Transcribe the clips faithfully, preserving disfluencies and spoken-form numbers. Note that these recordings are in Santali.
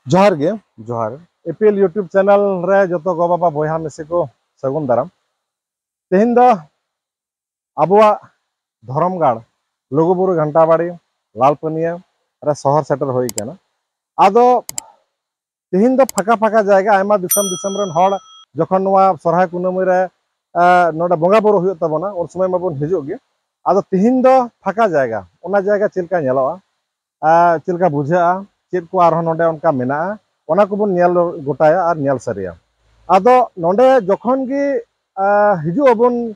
ᱡᱚᱦᱟᱨ ᱜᱮ, ᱡᱚᱦᱟᱨ᱾ ᱮᱯᱤᱮᱞ YouTube ᱪᱮᱱᱮᱞ ᱨᱮ ᱡᱚᱛᱚ ᱜᱚ ᱵᱟᱵᱟ ᱵᱚᱭᱦᱟ ᱢᱤᱥᱤ ᱠᱚ ᱥᱟᱹᱜᱩᱱ ᱫᱟᱨᱟᱢ᱾ ᱛᱮᱦᱮᱧ ᱫᱚ ᱟᱵᱚᱣᱟᱜ ᱫᱷᱚᱨᱚᱢ ᱜᱟᱲ ᱞᱩᱜᱩᱵᱩᱨᱩ ᱜᱷᱟᱱᱴᱟ ᱵᱟᱲᱤ ᱞᱟᱞ ᱯᱟᱹᱱᱤᱭᱟᱹ ᱨᱮ ᱥᱚᱦᱚᱨ ᱥᱮᱴᱮᱨ ᱦᱩᱭ ᱠᱟᱱᱟ᱾ ᱟᱫᱚ ᱛᱮᱦᱮᱧ ᱫᱚ ᱯᱷᱟᱸᱠᱟ ᱯᱷᱟᱸᱠᱟ ᱡᱟᱭᱜᱟ, ᱟᱭᱢᱟ ᱫᱤᱥᱚᱢ ᱫᱤᱥᱚᱢ ᱨᱮᱱ ᱦᱚᱲ ᱡᱚᱠᱷᱚᱱ ᱱᱚᱣᱟ ᱥᱚᱨᱦᱟᱭ ᱠᱩᱱᱟᱹᱢᱤ ᱨᱮ, ᱮ, ᱱᱚᱰᱮ ᱵᱚᱸᱜᱟ ᱵᱩᱨᱩ ᱦᱩᱭᱩᱜ ᱛᱟᱵᱚᱱᱟ, ᱩᱱ ᱥᱚᱢᱚᱭ ᱢᱟᱵᱚᱱ ᱦᱤᱡᱩᱜ ᱜᱮ᱾ ᱟᱫᱚ ᱛᱮᱦᱮᱧ ᱫᱚ ᱯᱷᱟᱸᱠᱟ ᱡᱟᱭᱜᱟ, ᱚᱱᱟ ᱡᱟᱭᱜᱟ ᱪᱮᱫ ᱞᱮᱠᱟ ᱧᱮᱞᱚᱜᱼᱟ, ᱮ, ᱪᱮᱫ ᱞᱮᱠᱟ ᱵᱩᱡᱷᱟᱹᱜᱼᱟ, ᱪᱮᱫ ᱠᱚ ᱟᱨᱦᱚᱸ ᱱᱚᱰᱮ ᱚᱱᱠᱟ ᱢᱮᱱᱟᱜᱼᱟ, ᱚᱱᱟ ᱠᱚᱵᱚᱱ ᱧᱮᱞ ᱜᱚᱴᱟᱭᱟ ᱟᱨ ᱧᱮᱞ ᱥᱟᱹᱨᱤᱭᱟ᱾ ᱟᱫᱚ ᱱᱚᱰᱮ ᱡᱚᱠᱷᱚᱱ ᱜᱮ, ᱮ, ᱦᱤᱡᱩᱜ ᱟᱵᱚᱱ,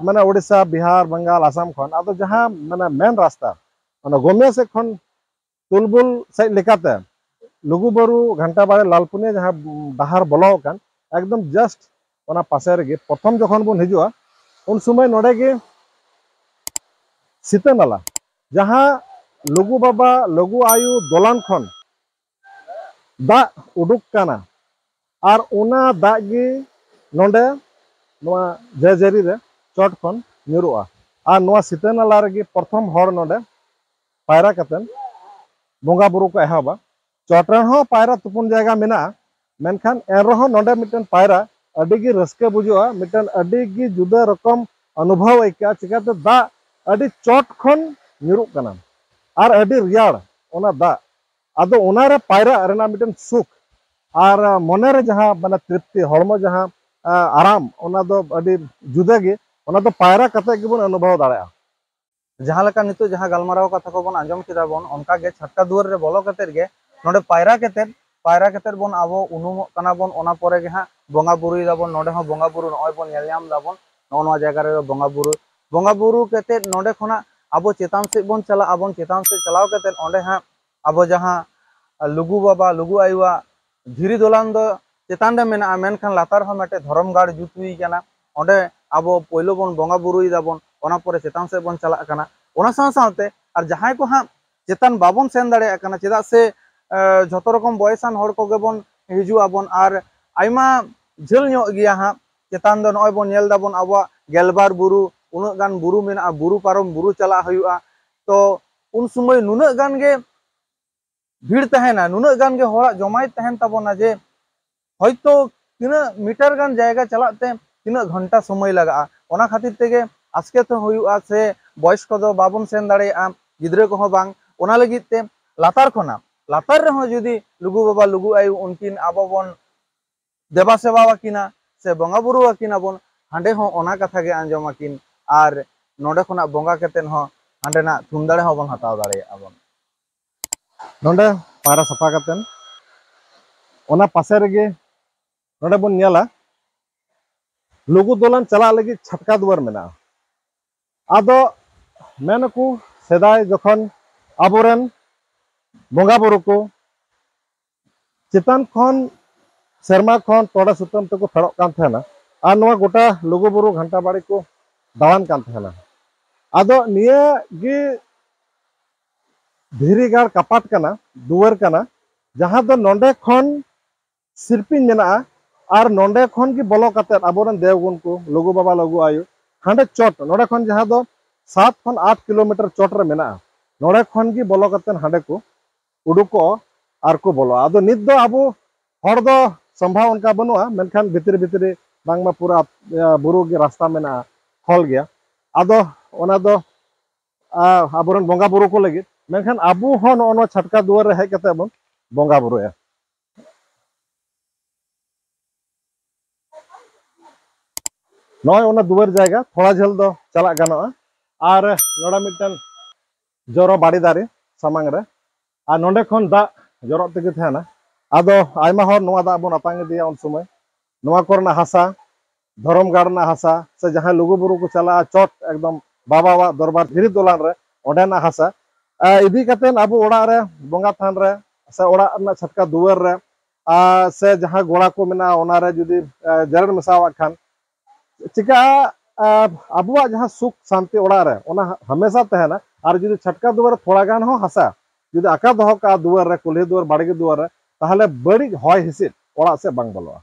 ᱢᱟᱱᱮ ᱳᱰᱤᱥᱟ, ᱵᱤᱦᱟᱨ, ᱵᱟᱝᱜᱟᱞ, ᱟᱥᱟᱢ ᱠᱷᱚᱱ, ᱟᱫᱚ ᱡᱟᱦᱟᱸ ᱢᱟᱱᱮ ᱢᱮᱱ ᱨᱟᱥᱛᱟ, ᱚᱱᱟ ᱜᱚᱢᱤᱭᱟ ᱥᱮᱫ ᱠᱷᱚᱱ ᱛᱩᱞᱵᱩᱞ ᱥᱮᱫ ᱞᱮᱠᱟᱛᱮ ᱞᱩᱜᱩᱵᱩᱨᱩ ᱜᱷᱟᱱᱴᱟ ᱵᱟᱲᱮ ᱞᱟᱞᱯᱩᱱᱤᱭᱟ ᱡᱟᱦᱟᱸ ᱰᱟᱦᱟᱨ ᱵᱚᱞᱚ ᱟᱠᱟᱱ, ᱮᱠᱫᱚᱢ just ᱚᱱᱟ ᱯᱟᱥᱮ ᱨᱮᱜᱮ ᱯᱨᱚᱛᱷᱚᱢ ᱡᱚᱠᱷᱚᱱ ᱵᱚᱱ ᱦᱤᱡᱩᱜᱼᱟ, ᱩᱱ ᱥᱚᱢᱚᱭ ᱱᱚᱰᱮ ᱜᱮ ᱥᱤᱛᱟᱹ ᱱᱟᱞᱟ, ᱡᱟᱦᱟᱸ ᱞᱩᱜᱩ ᱵᱟᱵᱟ, ᱞᱩᱜᱩ ᱟᱭᱳ ᱫᱚᱞᱟᱱ ᱠᱷᱚᱱ ᱫᱟᱜ ᱩᱰᱩᱠ ᱠᱟᱱᱟ, ᱟᱨ ᱚᱱᱟ ᱫᱟᱜ ᱜᱮ ᱱᱚᱰᱮ ᱱᱚᱣᱟ ᱡᱟᱹᱡᱟᱹᱨᱤ ᱨᱮ ᱪᱚᱴ ᱠᱷᱚᱱ ᱧᱩᱨᱩᱜᱼᱟ᱾ ᱟᱨ ᱱᱚᱣᱟ ᱥᱤᱛᱟᱹ ᱱᱟᱞᱟ ᱨᱮᱜᱮ ᱯᱨᱚᱛᱷᱚᱢ ᱦᱚᱲ ᱱᱚᱰᱮ ᱯᱟᱭᱨᱟ ᱠᱟᱛᱮᱱ ᱵᱚᱸᱜᱟ ᱵᱩᱨᱩ ᱠᱚ ᱮᱦᱚᱵᱟ᱾ ᱪᱚᱴ ᱨᱮᱦᱚᱸ ᱯᱟᱭᱨᱟ ᱛᱩᱯᱩᱱ ᱡᱟᱭᱜᱟ ᱢᱮᱱᱟᱜᱼᱟ, ᱢᱮᱱᱠᱷᱟᱱ ᱮᱱ ᱨᱮᱦᱚᱸ ᱱᱚᱰᱮ ᱢᱤᱫᱴᱮᱱ ᱯᱟᱭᱨᱟ ᱟᱹᱰᱤ ᱜᱮ ᱨᱟᱹᱥᱠᱟᱹ ᱵᱩᱡᱷᱟᱹᱜᱼᱟ, ᱢᱤᱫᱴᱮᱱ ᱟᱹᱰᱤ ᱜᱮ ᱡᱩᱫᱟᱹ ᱨᱚᱠᱚᱢ ᱚᱱᱩᱵᱷᱚᱵ ᱟᱹᱭᱠᱟᱹᱜᱼᱟ᱾ ᱪᱤᱠᱟᱹᱛᱮ ᱫᱟᱜ ᱟᱹᱰᱤ ᱪᱚᱴ ᱠᱷᱚᱱ ᱧᱩᱨᱩᱜ ᱠᱟᱱᱟ ᱟᱨ ᱟᱹᱰᱤ ᱨᱮᱭᱟᱲ ᱚᱱᱟ ᱫᱟᱜ᱾ ᱟᱫᱚ ᱚᱱᱟᱨᱮ ᱯᱟᱭᱨᱟᱜ ᱨᱮᱱᱟᱜ ᱢᱤᱫᱴᱮᱱ ᱥᱩᱠ ᱟᱨ ᱢᱚᱱᱮᱨᱮ ᱡᱟᱦᱟᱸ ᱢᱟᱱᱮ ᱛᱨᱤᱯᱛᱤ, ᱦᱚᱲᱢᱚ ᱡᱟᱦᱟᱸ, ᱟ, ᱟᱨᱟᱢ, ᱚᱱᱟ ᱫᱚ ᱟᱹᱰᱤ ᱡᱩᱫᱟᱹ ᱜᱮ, ᱚᱱᱟ ᱫᱚ ᱯᱟᱭᱨᱟ ᱠᱟᱛᱮ ᱜᱮᱵᱚᱱ ᱚᱱᱩᱵᱷᱚᱵ ᱫᱟᱲᱮᱭᱟᱜᱼᱟ᱾ ᱡᱟᱦᱟᱸ ᱞᱮᱠᱟ ᱱᱤᱛᱚᱜ ᱡᱟᱦᱟᱸ ᱜᱟᱞᱢᱟᱨᱟᱣ ᱠᱟᱛᱷᱟ ᱠᱚᱵᱚᱱ ᱟᱸᱡᱚᱢ ᱠᱮᱫᱟ ᱵᱚᱱ, ᱚᱱᱠᱟ ᱜᱮ ᱪᱷᱟᱴᱠᱟ ᱫᱩᱣᱟᱹᱨ ᱨᱮ ᱵᱚᱞᱚ ᱠᱟᱛᱮᱫ ᱜᱮ ᱱᱚᱰᱮ ᱯᱟᱭᱨᱟ ᱠᱟᱛᱮᱫ, ᱯᱟᱭᱨᱟ ᱠᱟᱛᱮᱫ ᱵᱚᱱ ᱟᱵᱚ ᱩᱱᱩᱢᱚᱜ ᱠᱟᱱᱟ ᱵᱚᱱ, ᱚᱱᱟ ᱯᱚᱨᱮ ᱜᱮ ᱦᱟᱸᱜ ᱵᱚᱸᱜᱟ ᱵᱩᱨᱩᱭ ᱫᱟᱵᱚᱱ᱾ ᱱᱚᱰᱮ ᱦᱚᱸ ᱵᱚᱸᱜᱟ ᱵᱩᱨᱩ ᱱᱚᱜᱼᱚᱭ ᱵᱚᱱ ᱧᱮᱞ ᱧᱟᱢ ᱫᱟᱵᱚᱱ, ᱱᱚᱜᱼᱚ ᱱᱚᱣᱟ ᱡᱟᱭᱜᱟ ᱨᱮ ᱵᱚᱸᱜᱟ ᱵᱩᱨᱩ, ᱵᱚᱸᱜᱟ ᱵᱩᱨᱩ ᱠᱟᱛᱮᱫ ᱱᱚᱰᱮ ᱠᱷᱚᱱᱟᱜ ᱟᱵᱚ ᱪᱮᱛᱟᱱ ᱥᱮᱫ ᱵᱚᱱ ᱪᱟᱞᱟᱜ ᱟᱵᱚᱱ᱾ ᱪᱮᱛᱟᱱ ᱥᱮᱫ ᱪᱟᱞᱟᱣ ᱠᱟᱛᱮᱫ ᱚᱸᱰᱮ ᱦᱟᱸᱜ ᱟᱵᱚ ᱡᱟᱦᱟᱸ ᱞᱩᱜᱩ ᱵᱟᱵᱟ, ᱞᱩᱜᱩ ᱟᱭᱳᱣᱟᱜ ᱫᱷᱤᱨᱤ ᱫᱚᱞᱟᱱ ᱫᱚ ᱪᱮᱛᱟᱱ ᱨᱮ ᱢᱮᱱᱟᱜᱼᱟ, ᱢᱮᱱᱠᱷᱟᱱ ᱞᱟᱛᱟᱨ ᱦᱚᱸ ᱢᱤᱫᱴᱮᱡ ᱫᱷᱚᱨᱚᱢ ᱜᱟᱲ ᱡᱩᱛ ᱦᱩᱭ ᱠᱟᱱᱟ᱾ ᱚᱸᱰᱮ ᱟᱵᱚ ᱯᱳᱭᱞᱳ ᱵᱚᱱ ᱵᱚᱸᱜᱟ ᱵᱩᱨᱩᱭ ᱫᱟᱵᱚᱱ, ᱚᱱᱟ ᱯᱚᱨᱮ ᱪᱮᱛᱟᱱ ᱥᱮᱫ ᱵᱚᱱ ᱪᱟᱞᱟᱜ ᱠᱟᱱᱟ᱾ ᱚᱱᱟ ᱥᱟᱶ ᱥᱟᱶᱛᱮ ᱟᱨ ᱡᱟᱦᱟᱸᱭ ᱠᱚ ᱦᱟᱸᱜ ᱪᱮᱛᱟᱱ ᱵᱟᱵᱚᱱ ᱥᱮᱱ ᱫᱟᱲᱮᱭᱟᱜ ᱠᱟᱱᱟ, ᱪᱮᱫᱟᱜ ᱥᱮ, ᱮ, ᱡᱷᱚᱛᱚ ᱨᱚᱠᱚᱢ ᱵᱚᱭᱮᱥᱟᱱ ᱦᱚᱲ ᱠᱚᱜᱮ ᱵᱚᱱ ᱦᱤᱡᱩᱜ ᱟᱵᱚᱱ ᱟᱨ ᱟᱭᱢᱟ ᱡᱷᱟᱹᱞ ᱧᱚᱜ ᱜᱮᱭᱟ ᱦᱟᱸᱜ᱾ ᱪᱮᱛᱟᱱ ᱫᱚ ᱱᱚᱜᱼᱚᱭ ᱵᱚᱱ ᱧᱮᱞ ᱫᱟᱵᱚᱱ ᱟᱵᱚᱣᱟᱜ ᱜᱮᱞᱵᱟᱨ ᱵᱩᱨᱩ, ᱩᱱᱟᱹᱜ ᱜᱟᱱ ᱵᱩᱨᱩ ᱢᱮᱱᱟᱜᱼᱟ, ᱵᱩᱨᱩ ᱯᱟᱨᱚᱢ ᱵᱩᱨᱩ ᱪᱟᱞᱟᱜ ᱦᱩᱭᱩᱜᱼᱟ᱾ ᱛᱚ ᱩᱱ ᱥᱚᱢᱚᱭ ᱱᱩᱱᱟᱹᱜ ᱜᱟᱱ ᱜᱮ ᱵᱷᱤᱲ ᱛᱟᱦᱮᱱᱟ, ᱱᱩᱱᱟᱹᱜ ᱜᱟᱱ ᱜᱮ ᱦᱚᱲᱟᱜ ᱡᱚᱢᱟᱭᱮᱛ ᱛᱟᱦᱮᱱ ᱛᱟᱵᱚᱱᱟ ᱡᱮ ᱦᱚᱭᱛᱳ ᱛᱤᱱᱟᱹᱜ ᱢᱤᱴᱟᱨ ᱜᱟᱱ ᱡᱟᱭᱜᱟ ᱪᱟᱞᱟᱜ ᱛᱮ ᱛᱤᱱᱟᱹᱜ ᱜᱷᱚᱱᱴᱟ ᱥᱚᱢᱚᱭ ᱞᱟᱜᱟᱜᱼᱟ᱾ ᱚᱱᱟ ᱠᱷᱟᱹᱛᱤᱨ ᱛᱮᱜᱮ ᱟᱥᱠᱮᱛ ᱦᱚᱸ ᱦᱩᱭᱩᱜᱼᱟ, ᱥᱮ ᱵᱚᱭᱚᱥ ᱠᱚᱫᱚ ᱵᱟᱵᱚᱱ ᱥᱮᱱ ᱫᱟᱲᱮᱭᱟᱜᱼᱟ, ᱜᱤᱫᱽᱨᱟᱹ ᱠᱚᱦᱚᱸ ᱵᱟᱝ᱾ ᱚᱱᱟ ᱞᱟᱹᱜᱤᱫ ᱛᱮ ᱞᱟᱛᱟᱨ ᱠᱷᱚᱱᱟᱜ, ᱞᱟᱛᱟᱨ ᱨᱮᱦᱚᱸ ᱡᱩᱫᱤ ᱞᱩᱜᱩ ᱵᱟᱵᱟ ᱞᱩᱜᱩ ᱟᱭᱳ ᱩᱱᱠᱤᱱ ᱟᱵᱚ ᱵᱚᱱ ᱫᱮᱵᱟ ᱥᱮᱵᱟ ᱟᱹᱠᱤᱱᱟ ᱥᱮ ᱵᱚᱸᱜᱟ ᱵᱩᱨᱩ ᱟᱹᱠᱤᱱᱟ ᱵᱚᱱ, ᱦᱟᱸᱰᱮ ᱦᱚᱸ ᱚᱱᱟ ᱠᱟᱛᱷᱟ ᱜᱮ ᱟᱸᱡᱚᱢ ᱟᱹᱠᱤᱱ, ᱟᱨ ᱱᱚᱰᱮ ᱠᱷᱚᱱᱟᱜ ᱵᱚᱸᱜᱟ ᱠᱟᱛᱮᱫ ᱦᱚᱸ ᱦᱟᱸᱰᱮᱱᱟᱜ ᱛᱷᱩᱢ ᱫᱟᱲᱮ ᱦᱚᱸᱵᱚᱱ ᱦᱟᱛᱟᱣ ᱫᱟᱲᱮᱭᱟᱜᱼᱟ ᱵᱚᱱ᱾ ᱱᱚᱰᱮ ᱯᱟᱭᱨᱟ ᱥᱟᱯᱷᱟ ᱠᱟᱛᱮᱫ ᱚᱱᱟ ᱯᱟᱥᱮ ᱨᱮᱜᱮ ᱱᱚᱰᱮ ᱵᱚᱱ ᱧᱮᱞᱟ, ᱞᱩᱜᱩ ᱫᱚᱞᱟᱱ ᱪᱟᱞᱟᱜ ᱞᱟᱹᱜᱤᱫ ᱪᱷᱟᱴᱠᱟ ᱫᱩᱣᱟᱹᱨ ᱢᱮᱱᱟᱜᱼᱟ᱾ ᱟᱫᱚ ᱢᱮᱱᱟᱠᱚ, ᱥᱮᱫᱟᱭ ᱡᱚᱠᱷᱚᱱ ᱟᱵᱚᱨᱮᱱ ᱵᱚᱸᱜᱟ ᱵᱩᱨᱩ ᱠᱚ ᱪᱮᱛᱟᱱ ᱠᱷᱚᱱ, ᱥᱮᱨᱢᱟ ᱠᱷᱚᱱ ᱛᱚᱲᱮ ᱥᱩᱛᱟᱹᱢ ᱛᱮᱠᱚ ᱯᱷᱮᱰᱚᱜ ᱠᱟᱱ ᱛᱟᱦᱮᱱᱟ ᱟᱨ ᱱᱚᱣᱟ ᱜᱚᱴᱟ ᱞᱩᱜᱩ ᱵᱩᱨᱩ ᱜᱷᱟᱱᱴᱟ ᱵᱟᱲᱤ ᱠᱚ ᱫᱟᱬᱟᱱ ᱠᱟᱱ ᱛᱟᱦᱮᱱᱟ᱾ ᱟᱫᱚ ᱱᱤᱭᱟᱹ ᱜᱮ ᱫᱷᱤᱨᱤ ᱜᱟᱲ ᱠᱟᱯᱟᱴ ᱠᱟᱱᱟ, ᱫᱩᱣᱟᱹᱨ ᱠᱟᱱᱟ, ᱡᱟᱦᱟᱸ ᱫᱚ ᱱᱚᱰᱮ ᱠᱷᱚᱱ ᱥᱤᱨᱯᱤᱧ ᱢᱮᱱᱟᱜᱼᱟ᱾ ᱟᱨ ᱱᱚᱰᱮ ᱠᱷᱚᱱ ᱜᱮ ᱵᱚᱞᱚ ᱠᱟᱛᱮᱫ ᱟᱵᱚᱨᱮᱱ ᱫᱮᱣᱜᱩᱱ ᱠᱚ, ᱞᱩᱜᱩ ᱵᱟᱵᱟ, ᱞᱩᱜᱩ ᱟᱭᱳ, ᱦᱟᱸᱰᱮ ᱪᱚᱴ, ᱱᱚᱰᱮ ᱠᱷᱚᱱ ᱡᱟᱦᱟᱸ ᱫᱚ ᱥᱟᱛ ᱠᱷᱚᱱ ᱟᱴ ᱠᱤᱞᱳᱢᱤᱴᱟᱨ ᱪᱚᱴ ᱨᱮ ᱢᱮᱱᱟᱜᱼᱟ, ᱱᱚᱰᱮ ᱠᱷᱚᱱ ᱜᱮ ᱵᱚᱞᱚ ᱠᱟᱛᱮᱫ ᱦᱟᱸᱰᱮ ᱠᱚ ᱩᱰᱩᱠᱚᱜᱼᱟ ᱟᱨ ᱠᱚ ᱵᱚᱞᱚᱜᱼᱟ᱾ ᱟᱫᱚ ᱱᱤᱛ ᱫᱚ ᱟᱵᱚ ᱦᱚᱲ ᱫᱚ ᱥᱚᱢᱵᱷᱟᱣ ᱚᱱᱠᱟ ᱵᱟᱹᱱᱩᱜᱼᱟ, ᱢᱮᱱᱠᱷᱟᱱ ᱵᱷᱤᱛᱨᱤ ᱵᱷᱤᱛᱨᱤ ᱵᱟᱝᱢᱟ ᱯᱩᱨᱟᱹ, ᱟ, ᱵᱩᱨᱩ ᱜᱮ ᱨᱟᱥᱛᱟ ᱢᱮᱱᱟᱜᱼᱟ, ᱠᱷᱚᱞ ᱜᱮᱭᱟ᱾ ᱟᱫᱚ ᱚᱱᱟ ᱫᱚ, ᱟ, ᱟᱵᱚᱨᱮᱱ ᱵᱚᱸᱜᱟ ᱵᱩᱨᱩ ᱠᱚ ᱞᱟᱹᱜᱤᱫ᱾ ᱢᱮᱱᱠᱷᱟᱱ ᱟᱵᱚ ᱦᱚᱸ ᱱᱚᱜᱼᱚ ᱱᱚᱣᱟ ᱪᱷᱟᱴᱠᱟ ᱫᱩᱣᱟᱹᱨ ᱨᱮ ᱦᱮᱡ ᱠᱟᱛᱮ ᱵᱚᱱ ᱵᱚᱸᱜᱟ ᱵᱩᱨᱩᱭᱟ᱾ ᱱᱚᱜᱼᱚᱭ ᱚᱱᱟ ᱫᱩᱣᱟᱹᱨ ᱡᱟᱭᱜᱟ, ᱛᱷᱚᱲᱟ ᱡᱷᱟᱹᱞ ᱫᱚ ᱪᱟᱞᱟᱜ ᱜᱟᱱᱚᱜᱼᱟ᱾ ᱟᱨ ᱱᱚᱰᱮ ᱢᱤᱫᱴᱮᱱ ᱡᱚᱨᱚ ᱵᱟᱲᱮ ᱫᱟᱨᱮ ᱥᱟᱢᱟᱝ ᱨᱮ, ᱟᱨ ᱱᱚᱰᱮ ᱠᱷᱚᱱ ᱫᱟᱜ ᱡᱚᱨᱚᱜ ᱛᱮᱜᱮ ᱛᱟᱦᱮᱱᱟ᱾ ᱟᱫᱚ ᱟᱭᱢᱟ ᱦᱚᱲ ᱱᱚᱣᱟ ᱫᱟᱜ ᱵᱚᱱ ᱟᱛᱟᱝ ᱤᱫᱤᱭᱟ ᱩᱱ ᱥᱚᱢᱚᱭ᱾ ᱱᱚᱣᱟ ᱠᱚᱨᱮᱱᱟᱜ ᱦᱟᱥᱟ, ᱫᱷᱚᱨᱚᱢ ᱜᱟᱲ ᱨᱮᱱᱟᱜ ᱦᱟᱥᱟ, ᱥᱮ ᱡᱟᱦᱟᱸᱭ ᱞᱩᱜᱩ ᱵᱩᱨᱩ ᱠᱚ ᱪᱟᱞᱟᱜᱼᱟ, ᱪᱚᱴ ᱮᱠᱫᱚᱢ ᱵᱟᱵᱟᱣᱟᱜ ᱫᱚᱨᱵᱟᱨ ᱫᱷᱤᱨᱤ ᱫᱚᱞᱟᱱ ᱨᱮ, ᱚᱸᱰᱮᱱᱟᱜ ᱦᱟᱥᱟ, ᱟ, ᱤᱫᱤ ᱠᱟᱛᱮᱫ ᱟᱵᱚ ᱚᱲᱟᱜ ᱨᱮ, ᱵᱚᱸᱜᱟ ᱛᱷᱟᱱ ᱨᱮ, ᱥᱮ ᱚᱲᱟᱜ ᱨᱮᱱᱟᱜ ᱪᱷᱟᱴᱠᱟ ᱫᱩᱣᱟᱹᱨ ᱨᱮ, ᱟ, ᱥᱮ ᱡᱟᱦᱟᱸ ᱜᱚᱲᱟ ᱠᱚ ᱢᱮᱱᱟᱜᱼᱟ, ᱚᱱᱟ ᱨᱮ ᱡᱩᱫᱤ, ᱟ, ᱡᱮᱨᱮᱲ ᱢᱮᱥᱟᱣᱟᱜ ᱠᱷᱟᱱ, ᱪᱤᱠᱟᱹᱜᱼᱟ, ᱟ, ᱟᱵᱚᱣᱟᱜ ᱡᱟᱦᱟᱸ ᱥᱩᱠ ᱥᱟᱱᱛᱤ ᱚᱲᱟᱜ ᱨᱮ, ᱚᱱᱟ ᱦᱟᱢᱮᱥᱟ ᱛᱟᱦᱮᱱᱟ᱾ ᱟᱨ ᱡᱩᱫᱤ ᱪᱷᱟᱴᱠᱟ ᱫᱩᱣᱟᱹᱨ ᱨᱮ ᱛᱷᱚᱲᱟ ᱜᱟᱱ ᱦᱚᱸ ᱦᱟᱥᱟ ᱡᱩᱫᱤ ᱟᱠᱟ ᱫᱚᱦᱚ ᱠᱟᱜᱼᱟ ᱫᱩᱣᱟᱹᱨ ᱨᱮ, ᱠᱩᱞᱦᱤ ᱫᱩᱣᱟᱹᱨ, ᱵᱟᱲᱜᱮ ᱫᱩᱣᱟᱹᱨ ᱨᱮ, ᱛᱟᱦᱚᱞᱮ ᱵᱟᱹᱲᱤᱡ ᱦᱚᱭ ᱦᱤᱸᱥᱤᱫ ᱚᱲᱟᱜ ᱥᱮᱫ ᱵᱟᱝ ᱵᱚᱞᱚᱜᱼᱟ᱾